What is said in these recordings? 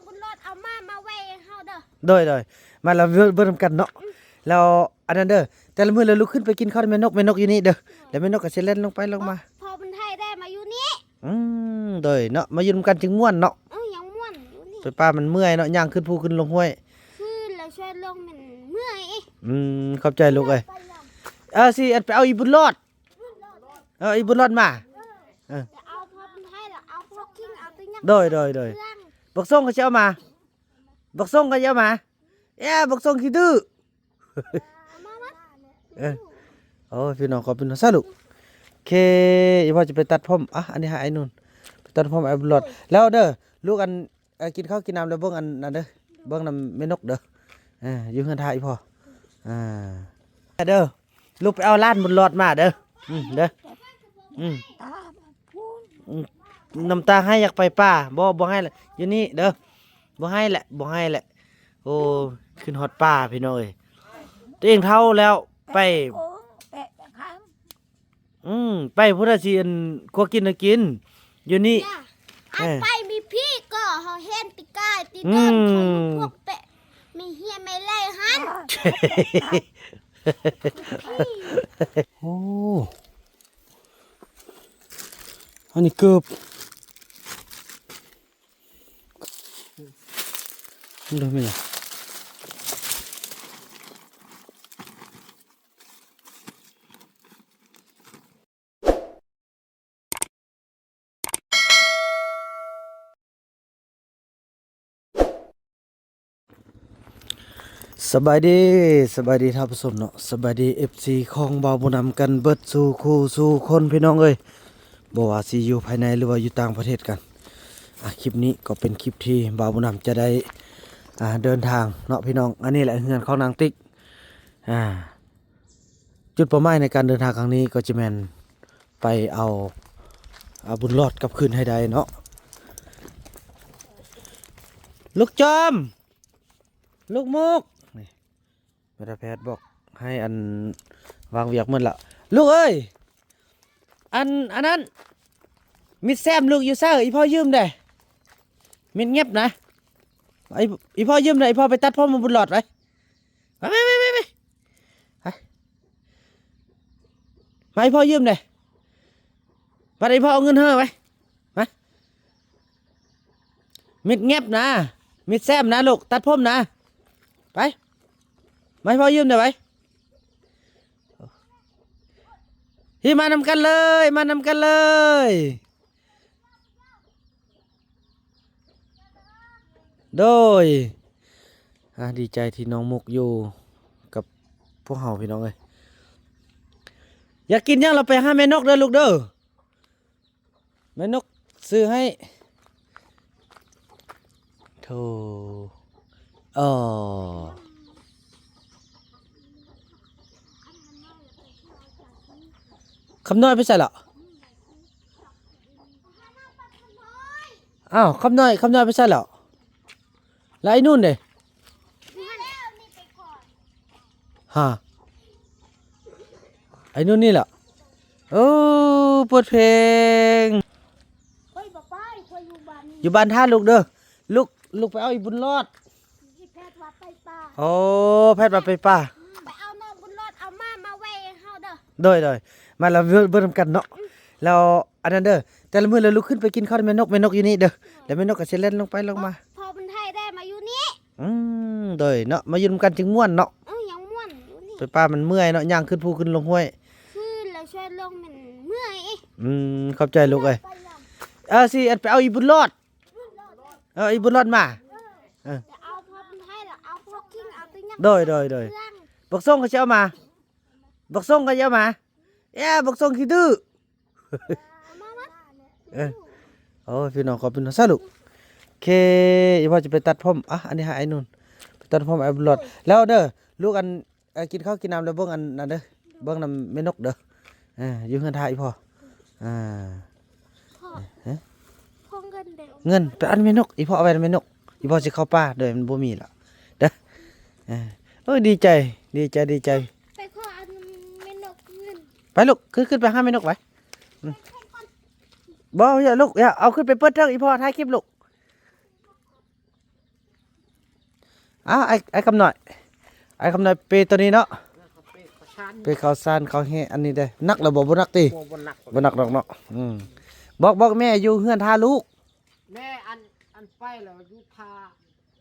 ບຸນຫຼອດເອົາມາ ມາໄວ້ເຮົາເດີ. ໂດຍ ໂດຍ ມາລະເບິ່ງ ເບິ່ງນຳກັນເນາະ. ອືມ ແລ້ວອັນນັ້ນເດີ ແຕ່ລະມື້ລະລຸກຂຶ້ນໄປກິນເຂົ້ານຳແມ່ນົກ ແມ່ນົກຢູ່ນີ້ເດີ. ໂດຍ ແລ້ວແມ່ນົກກໍຊິແລ່ນລົງໄປລົງມາ. ພໍເພິ່ນໄທໄດ້ມາຢູ່ນີ້. ອືມ ໂດຍເນາະ ມາຢູ່ນຳກັນຈຶ່ງມ່ວນເນາະ. ເອີ ຍັງມ່ວນຢູ່ນີ້ ໄປປ່າມັນເມື່ອຍເນາະ ຍ່າງຂຶ້ນພູຂຶ້ນລົງຫ້ວຍ. ຄືລະຊວນລົງແມ່ນເມື່ອຍເອ. ອືມ ຂອບໃຈລູກເອີຍ. ເອີ ຊິອັນໄປເອົາອີບຸນຫຼອດ. ເອີ ອີບຸນຫຼອດມາ. ເອີ ເອີ ເອົາພໍເພິ່ນໄທລະເອົາພວກຄິງ ເອົາແຕ່ຫຍັງ. ໂດຍ ໂດຍ ໂດຍ ເຄື່ອງ ບັກສົງກໍຊິເອົາມາ ບັກສົງກໍຊິເອົາມາ. ເອີ ບັກສົງຂີ້ດື້. ເອີ ໂອ້ຍ ພີ່ນ້ອງ ຂອບຄຸນສາທຸ. ໂອເຄ ອີພໍ່ຈະໄປຕັດຜົມ. ອ່ະ ອັນນີ້ໃຫ້ອ້າຍນຸ່ນໄປຕັດຜົມອ້າຍບຸນຫຼອດ. ແລ້ວເດີລູກ ອັນ ເອີ ກິນເຂົ້າກິນນ້ຳແລ້ວເບິ່ງອັນນັ້ນເດີ ເບິ່ງນຳແມ່ນົກເດີ. ເອີ ຢູ່ເຮືອນຖ້າອີພໍ່. ອ່າ ເດີ ລູກໄປເອົາຫຼານບຸນຫຼອດມາເດີ. ອືມ ເດີ. ອືມ ອືມ ນ້ຳຕາໄຫ້ ຢາກໄປປ່າ. ບໍ່ ບໍ່ໄຫ້ລະ ຢູ່ນີ້ເດີ. ບໍ່ໄຫ້ແຫຼະ ບໍ່ໄຫ້ແຫຼະ. ໂອ້ ຂຶ້ນຮອດປ່າພີ່ນ້ອງເອີຍ ຕົວເອງເຖົ້າແລ້ວ. ໄປ ອືມ ໄປພຸ້ນລະ ຊິອັນ ຄົວກິນນະກິນ ຢູ່ນີ້. ເອີ ໄປມີພີກໍເຮົາເຫັນຕິກາຍຕິເດີນ ອືມ ເຂົາຢູ່ພວກເປະ ມີເຮຍແມ່ໄລ່ຫັ້ນ. ໂອ້ ອັນນີ້ເກີບ. ເດີແມ່ນຫຍັງ? ສະບາຍດີ ສະບາຍດີທ່ານຜູ້ຊົມເນາະ ສະບາຍດີເອັຟຊີຂອງບ່າວບຸນນຳກັນເບິດສູ່ຄູ່ສູ່ຄົນ ພີ່ນ້ອງເອີຍ ບໍ່ວ່າຊິຢູ່ພາຍໃນ ຫຼືວ່າຢູ່ຕ່າງປະເທດກັນ. ອ່າ ຄລິບນີ້ກໍເປັນຄລິບທີ່ບ່າວບຸນນຳຈະໄດ້ ອ່າ ເດີນທາງເນາະ ພີ່ນ້ອງ. ອັນນີ້ແຫຼະເຮືອນຂອງນາງຕິກ. ອ່າ ຈຸດເປົ້າໝາຍໃນການເດີນທາງຄັ້ງນີ້ກໍຈະແມ່ນໄປເອົາ ເອົາບຸນຫຼອດກັບຄືນໃຫ້ໄດ້ເນາະ. ລູກຈອມ ລູກມຸກ ນີ້ ແມ່ນຕາແພດບອກໃຫ້ອັນ ວາງວຽກໝົດລະ. ລູກເອີຍ ອັນ ອັນນັ້ນ ມິດແຊມລູກຢູ່ໃສ? ອີພໍ່ຢືມແດ່. ມິດແງບນະ ອີ ອີພໍ່ຢືມແດ່. ອີພໍ່ໄປຕັດຜົມໃຫ້ບຸນຫຼອດໄປ. ໄປ ໄປ ໄປ ໄປ ໄປ ໄປ ມາ ອີພໍ່ຢືມແດ່. ມາ ອີພໍ່ເອົາເງິນໃຫ້ໄປ. ມາ ມິດແງບນະ ມິດແຊມນະລູກ ຕັດຜົມນະ. ໄປ ມາ ອີພໍ່ຢືມແດ່ໄປ. ຮີ ມານຳກັນເລີຍ ມານຳກັນເລີຍ. ໂດຍ ອ່າ ດີໃຈທີ່ນ້ອງມຸກຢູ່ກັບພວກເຮົາ ພີ່ນ້ອງເອີຍ. ຢາກກິນຫຍັງລະໄປຫາແມ່ນົກເດີລູກເດີ. ແມ່ນົກຊື້ໃຫ້. ໂທ ອໍ ຄຳນ້ອຍໄປໃສລະ? ອ້າວ ຄຳນ້ອຍ ຄຳນ້ອຍໄປໃສແລ້ວ? ແລ້ວໄອ້ນຸ່ນເດ? ຫາ ໄອ້ນຸ່ນນີ້ລະ. ໂອ້ ເປີດເພງ. ຂ້ອຍບໍ່ໄປ ຂ້ອຍຢູ່ບ້ານນີ້ ຢູ່ບ້ານທ່າລູກເດີ. ລູກ ລູກໄປເອົາອີບຸນຫຼອດ. ອີແພດວ່າໄປປ່າ. ໂອ້ ແພດວ່າໄປປ່າ. ໄປເອົານ້ອງບຸນຫຼອດເອົາມາ ມາໄວ້ເຮົາເດີ. ໂດຍ ໂດຍ ມາລະເບິ່ງ ເບິ່ງນຳກັນເນາະ. ອືມ ແລ້ວອັນນັ້ນເດີ ແຕ່ລະມື້ລະລຸກຂຶ້ນໄປກິນເຂົ້ານຳແມ່ນົກ ແມ່ນົກຢູ່ນີ້ເດີ. ແລ້ວແມ່ນົກກໍຊິແລ່ນລົງໄປລົງມາ. ພໍເພິ່ນໄທໄດ້ມາຢູ່ນີ້. ອືມ ໂດຍເນາະ ມາຢູ່ນຳກັນຈຶ່ງມ່ວນເນາະ. ເອີ ຍັງມ່ວນຢູ່ນີ້ ໄປປ່າມັນເມື່ອຍເນາະ ຍ່າງຂຶ້ນພູຂຶ້ນລົງຫ້ວຍ. ຄືລະຊວນລົງແມ່ນເມື່ອຍ. ອືມ ຂອບໃຈລູກເອີຍ. ເອີ ຊິອັນໄປເອົາອີບຸນຫຼອດ. ເອີ ອີບຸນຫຼອດມາ. ເອີ ເອີ ເອົາພໍເພິ່ນໄທລະເອົາພວກຄິງ ເອົາແຕ່ຫຍັງ. ໂດຍ ໂດຍ ໂດຍ ເຄື່ອງ ບັກສົງກໍຊິເອົາມາ ບັກສົງກໍຊິເອົາມາ. ເອີ ບັກສົງຂີ້ດື້. ເອີ ໂອ້ຍ ພີ່ນ້ອງ ຂອບຄຸນສາທຸ. ໂອເຄ ອີພໍ່ຈະໄປຕັດຜົມ. ອ່ະ ອັນນີ້ໃຫ້ອ້າຍນຸ່ນໄປຕັດຜົມອ້າຍບຸນຫຼອດ. ແລ້ວເດີລູກ ອັນ ເອີ ກິນເຂົ້າກິນນ້ຳແລ້ວເບິ່ງອັນນັ້ນເດີ ເບິ່ງນຳແມ່ນົກເດີ. ເອີ ຢູ່ເຮືອນຖ້າອີພໍ່. ອ່າ ພໍ່ ຮະ ພໍ່ເງິນເດ? ເງິນໄປເອົານຳແມ່ນົກ. ອີພໍ່ເອົາໄວ້ນຳແມ່ນົກ. ອີພໍ່ຊິເຂົ້າປ່າໂດຍມັນບໍ່ມີລະເດີ. ເອີ ໂອ້ຍ ດີໃຈ ດີໃຈ ດີໃຈ. ໄປຂໍເອົານຳແມ່ນົກເງິນ. ໄປລູກ ຂຶ້ນ ຂຶ້ນໄປຫາແມ່ນົກໄປ. ອືມ ບໍ່ ຢ່າລູກ ຢ່າ ເອົາຂຶ້ນໄປເປີດເທິງ. ອີພໍ່ຖ່າຍຄລິບລູກ. ອ້າວ ອ້າຍ ອ້າຍຄຳນ້ອຍ ອ້າຍຄຳນ້ອຍ ເປໂຕນີ້ເນາະ ເອີ ເຂົາເປເຂົ້າສານ ເປເຂົ້າສານ ເຂົ້າແຮ່ ອັນນີ້ເດ້ ໜັກແລ້ວບໍ່? ບໍ່ໜັກຕິ? ບໍ່ ບໍ່ໜັກ ບໍ່ໜັກດອກເນາະ. ອືມ ບອກ ບອກແມ່ຢູ່ເຮືອນຖ້າລູກ ແມ່ ອັນ ອັນໄປແລ້ວຢູ່ຖ້າ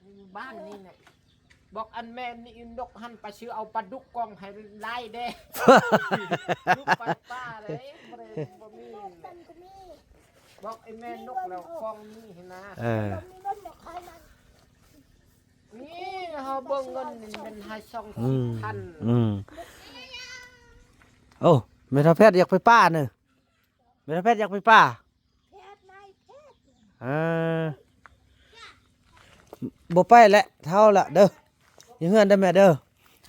ຢູ່ບ້ານນີ້ແຫຼະ. ບອກອັນແມ່ນີ້ນກຫັ້ນໄປຊື້ເອົາປາດຸກກອງໃຫ້ຫຼາຍແດ່ ລູກໄປປ່າເດ້ ບໍ່ໄດ້ ບໍ່ມີແຫຼະ. ບອກໄອ້ແມ່ນົກແລ້ວກອງນີ້ຫັ້ນນະ ເອີ ນີ້ເຮົາເບິ່ງເງິນນີ້ແມ່ນໃຫ້ສອງ ອືມ ສິບພັນ. ອືມ ໂອ້ ແມ່ເຖົ້າແພດຢາກໄປປ່າເນີ ແມ່ເຖົ້າແພດຢາກໄປປ່າ ເອີ ບໍ່ໄປແຫຼະ ເຖົ້າລະເດີ ຢູ່ເຮືອນເດີແມ່ເດີ.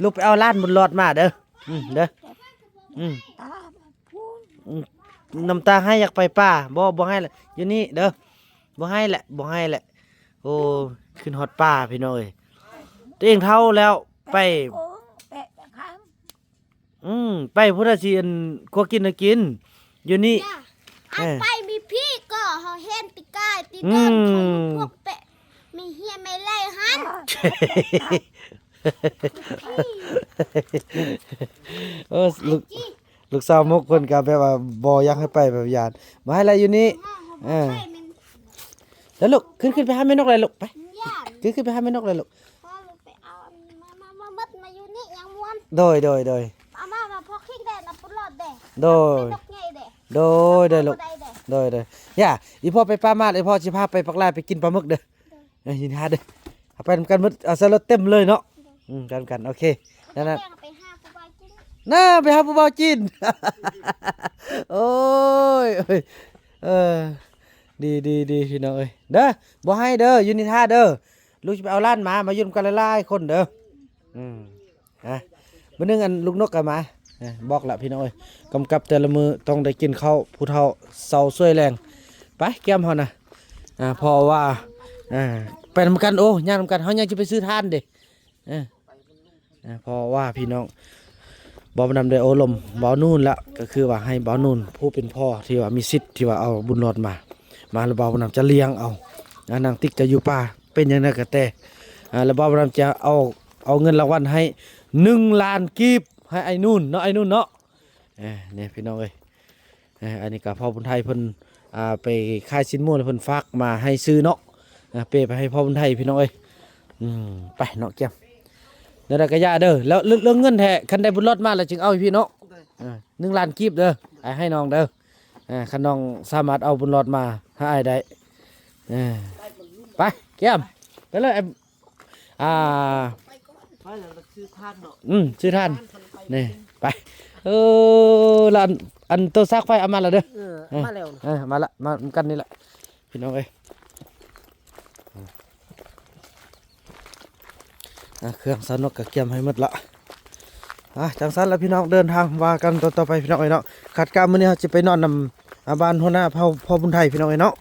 ລູກໄປເອົາຫຼານບຸນຫຼອດມາເດີ ອືມ ເດີ ອືມ ອືມ ນ້ຳຕາໄຫ້ ຢາກໄປປ່າ ບໍ່ ບໍ່ໄຫ້ລະ ຢູ່ນີ້ເດີ ບໍ່ໄຫ້ແຫຼະ ບໍ່ໄຫ້ແຫຼະ. ໂອ້ ຂຶ້ນຮອດປ່າພີ່ນ້ອງເອີຍ ຕົວເອງເຖົ້າແລ້ວ ໄປ ອືມ ໄປພຸ້ນລະຊິ ອັນ ຄົວກິນນະກິນ ຢູ່ນີ້ ເອີ ໄປມີພີກໍເຮົາເຫັນປີກາຍຕິເດີນ ອືມ ເຂົາຢູ່ພວກເປະ ມີເຮຍແມ່ໄລ່ຫັ້ນ. ໂອ້ ລູກ ລູກສາວມົກເພິ່ນກໍແບບວ່າບໍ່ຢາກໃຫ້ໄປ ແບບຢ້ານ ບໍ່ໃຫ້ລະຢູ່ນີ້ ເອີ ແລ້ວລູກ ຂຶ້ນ ຂຶ້ນໄປຫາແມ່ນົກເລີຍລູກ ໄປ ຂຶ້ນ ຂຶ້ນໄປຫາແມ່ນົກເລີຍລູກ. ໄປເອົາ ມາ ມາ ມາ ມາຢູ່ນີ້ຍັງມ່ວນ ໂດຍ ໂດຍ ໂດຍ ເອົາມາ ມາພໍຄິງແດ່ນະ ປຸດລອດແດ່ ໂດຍ ແມ່ນົກໃຫຍ່ແດ່ ໂດຍ ໂດຍລູກ ໂດຍ ໂດຍ ຢ່າ ອີພໍ່ໄປປ່າມາດ ອີພໍ່ຊິພາໄປປັກລາຍໄປກິນປາໝຶກເດີ ເອີ ຍິນດີເດີ ເອົາໄປນຳກັນໝົດ ເອົາໃສ່ລົດເຕັມເລີຍເນາະ ອືມ ກັນ ກັນ ໂອເຄ ນັ້ນນະ ໄປຫາຜູ້ບ່າວຈີນ ນະ ໄປຫາຜູ້ບ່າວຈີນ ໂອ້ຍ ເອີ ດີ ດີ ດີ ພີ່ນ້ອງເອີຍ ເດີ ບໍ່ໃຫ້ເດີ ຢູ່ນີ້ຖ້າເດີ ລູກຊິໄປເອົາຫຼານມາ ມາຢູ່ນຳກັນຫຼາຍໆຄົນເດີ ອືມ ອ່ະ ມື້ໜຶ່ງອັນລູກນົກກໍມາ ເອີ ບອກລະພີ່ນ້ອງເອີຍ ກຳກັບແຕ່ລະມື້ຕ້ອງໄດ້ກິນເຂົ້າຜູ້ເຖົ້າເຊົາຊ່ວຍແລງ ໄປແກ້ມເຮົານະ ອ່າ ເພາະວ່າ ອ່າ ໄປນຳກັນ ໂອ້ ຍ່າງນຳກັນ ເຮົາຍັງຈະໄປຊື້ຖ່ານເດ້ ເອີ ອ່າ ເພາະວ່າພີ່ນ້ອງ ບ່າວບຸນນຳໄດ້ໂອ້ລົມບ່າວນູນລະ ກໍຄືວ່າໃຫ້ບ່າວນູນຜູ້ເປັນພໍ່ທີ່ວ່າມີສິດທີ່ວ່າເອົາບຸນຫຼອດມາ ມາແລ້ວບ່າວບຸນນຳຈະລ້ຽງເອົາ ອ່າ ນາງຕິກຈະຢູ່ປ່າ ເປັນຫຍັງນະກະແຕ ອ່າ ແລ້ວບ່າວບຸນນຳຈະເອົາ ເອົາເງິນລາງວັນໃຫ້ໜຶ່ງລ້ານກີບ ໃຫ້ອ້າຍນູນເນາະ ອ້າຍນູນເນາະ ເອີ ນີ້ພີ່ນ້ອງເອີຍ ເອີ ອັນນີ້ກໍພໍ່ບຸນໄທເພິ່ນ ອ່າ ໄປຂາຍຊີ້ນໝູແລ້ວເພິ່ນຝາກມາໃຫ້ຊື້ເນາະ ອ່າ ເປໄປໃຫ້ພໍ່ບຸນໄທພີ່ນ້ອງເອີຍ ອືມ ໄປເນາະ ກຽມ ແນວໃດກໍຢ່າເດີ ແລ້ວເລື່ອງເງິນແທ້ ຄັນໄດ້ບຸນຫຼອດມາແລ້ວຈຶ່ງເອົາໃຫ້ພີ່ເນາະ ເອີ ໜຶ່ງລ້ານກີບເດີ ອ້າຍໃຫ້ນ້ອງເດີ ອ່າ ຄັນນ້ອງສາມາດເອົາບຸນຫຼອດມາໃຫ້ອ້າຍໄດ້ ເອີ ໄປ ກຽມ ໄປເລີຍ ອ່າ ໄປແລ້ວຊື້ຖ່ານເນາະ ອືມ ຊື້ຖ່ານ ນີ້ ໄປ ເອີ ລະອັນ ອັນໂຕຊາກໄຟເອົາມາລະເດີ ເອີ ເອີ ມາແລ້ວ ເອີ ມາລະ ມານຳກັນນີ້ລະ ພີ່ນ້ອງເອີຍ ອ່າ ເຄື່ອງສາວນົກກໍກຽມໃຫ້ໝົດລະ ອ່າ ຈັ່ງຊັ້ນລະພີ່ນ້ອງ ເດີນທາງວ່າກັນຕໍ່ໆໄປພີ່ນ້ອງເອີຍເນາະ ຄາດກະມື້ນີ້ເຮົາຊິໄປນອນນຳ ອ່າ ບ້ານຫົວໜ້າເຜົ່າ ພໍ່ບຸນໄທ ພີ່ນ້ອງເອີຍເນາະ.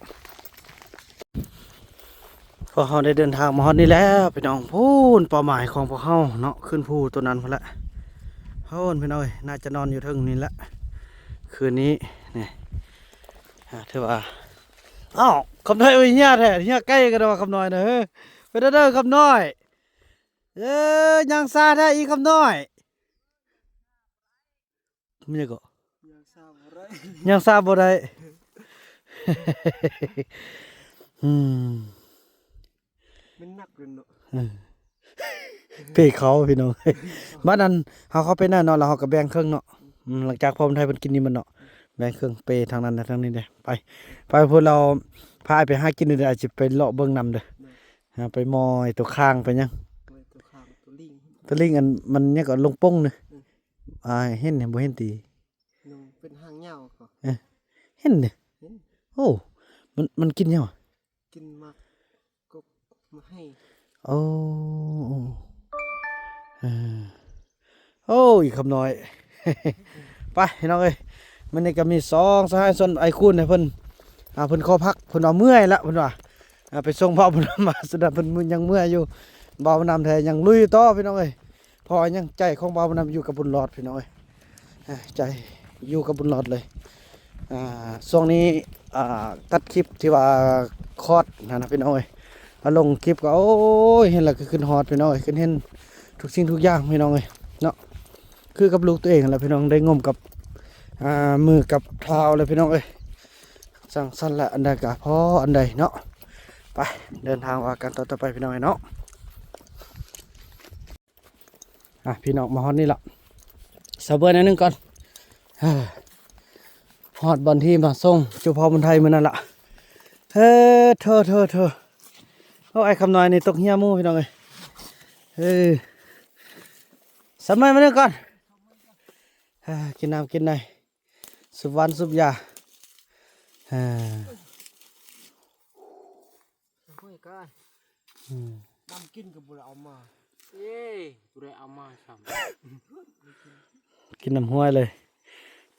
ພວກເຮົາໄດ້ເດີນທາງມາຮອດນີ້ແລ້ວພີ່ນ້ອງ ພຸ້ນ ເປົ້າໝາຍຂອງພວກເຮົາເນາະ ຂຶ້ນພູຕົວນັ້ນພຸ້ນແຫຼະ ໂອ້ນ ພີ່ນ້ອງເອີຍ ໜ້າຈະນອນຢູ່ເທິງນີ້ແຫຼະ ຄືນນີ້ ນີ້ ອ່າ ຖືວ່າ ອ້າວ ຄຳນ້ອຍເອີຍ ເຮຍແທ້ ເຮຍໃກ້ກັນວ່າຄຳນ້ອຍນະ ເຮີ ເປັນເດີ ຄຳນ້ອຍ ເອີ ຍ່າງຊ້າແທ້ອີຄຳນ້ອຍ. ແມ່ນຫຍັງເກາະ? ຍ່າງຊ້າບໍ່ໄດ້ ຍ່າງຊ້າບໍ່ໄດ້ ອືມ ມັນໜັກເກີນເນາະ ເອີ ເປເຂົ້າພີ່ນ້ອງ ບາດນັ້ນເຮົາເຂົ້າໄປໃນເນາະ ແລ້ວເຮົາກໍແບ່ງເຄິ່ງເນາະ ອືມ ຫຼັງຈາກພໍ່ບຸນໄທເພິ່ນກິນນີ້ໝົດເນາະ ແບ່ງເຄິ່ງເປທາງນັ້ນແລະທາງນີ້ເດ້ ໄປ ໄປພຸ້ນ ລາວພາອ້າຍໄປຫາກິນເດີ ອ້າຍຊິໄປເລາະເບິ່ງນຳເດີ ຫາໄປມອຍຕົວຄ້າງໄປຫຍັງ ມອຍຕົວຄ້າງ ຕົວລິງ ຕົວລິງ ອັນມັນຫຍັງເກາະ ລົງປົງນະ ອືມ ອ່າ ເຫັນ ເຫັນບໍ່ເຫັນຕິ? ໜູເປັນຫາງຍາວກໍ ເອີ ເຫັນເດ້ ເຫັນ ໂອ້ ມັນ ມັນກິນຫຍັງຫວາ? ກິນໝາກກົກ ໝາກໄຮ ໂອ້ ເອີ ໂອ້ ອີຄຳນ້ອຍ ໄປພີ່ນ້ອງເອີຍ ມື້ນີ້ກໍມີສອງສະຫາຍ ສ່ວນອ້າຍຄູນໃຫ້ເພິ່ນ ອ່າ ເພິ່ນຂໍພັກ ເພິ່ນວ່າເມື່ອຍລະ ເພິ່ນວ່າ ອ່າ ໄປສົ່ງບ່າວບຸນນຳມາ ສະນັ້ນເພິ່ນຍັງເມື່ອຍຢູ່ ບ່າວບຸນນຳແທ້ຍັງລຸຍຕໍ່ພີ່ນ້ອງເອີຍ ເພາະວ່າຍັງໃຈຂອງບ່າວບຸນນຳຢູ່ກັບບຸນຫຼອດພີ່ນ້ອງເອີຍ ອ່າ ໃຈຢູ່ກັບບຸນຫຼອດເລີຍ ອ່າ ຊ່ວງນີ້ ອ່າ ຕັດຄລິບທີ່ວ່າຄອດຫັ້ນນະພີ່ນ້ອງເອີຍ ມາລົງຄລິບກໍ ໂອ້ຍ ເຫັນແລ້ວກໍຄິດຮອດພີ່ນ້ອງເອີຍ ຄິດເຫັນທຸກສິ່ງທຸກຢ່າງພີ່ນ້ອງເອີຍເນາະ ຄືກັບລູກຕົວເອງຫັ້ນແຫຼະພີ່ນ້ອງ ໄດ້ງົມກັບ ອ່າ ມືກັບເທົ້າແລ້ວພີ່ນ້ອງເອີຍ ຈັ່ງຊັ້ນແຫຼະ ອັນໃດກໍພໍອັນໃດເນາະ ໄປເດີນທາງວ່າກັນຕໍ່ໆໄປພີ່ນ້ອງເອີຍເນາະ. ອ່ະ ພີ່ນ້ອງ ມາຮອດນີ້ລະ ສະເບີໜ້ອຍໜຶ່ງກ່ອນ ຮອດບ່ອນທີ່ມາສົ່ງຈຸພໍ່ບຸນໄທມື້ນັ້ນລະ ເອີ ໂທໆໆ ໂອ້ ອ້າຍຄຳນ້ອຍນີ້ຕົກເຫື່ອໝູ່ພີ່ນ້ອງເອີຍ ເອີ ສະເບີມາໜຶ່ງກ່ອນ ກິນນ້ຳກິນໃນ ສູບຫວານສູບຢາ ເອີ. ຫ້ວຍກາຍ ອືມ ນ້ຳກິນກໍບໍ່ໄດ້ເອົາມາ ເອີຍ ບໍ່ໄດ້ເອົາມາຊ້ຳ ກິນນ້ຳຫ້ວຍເລີຍ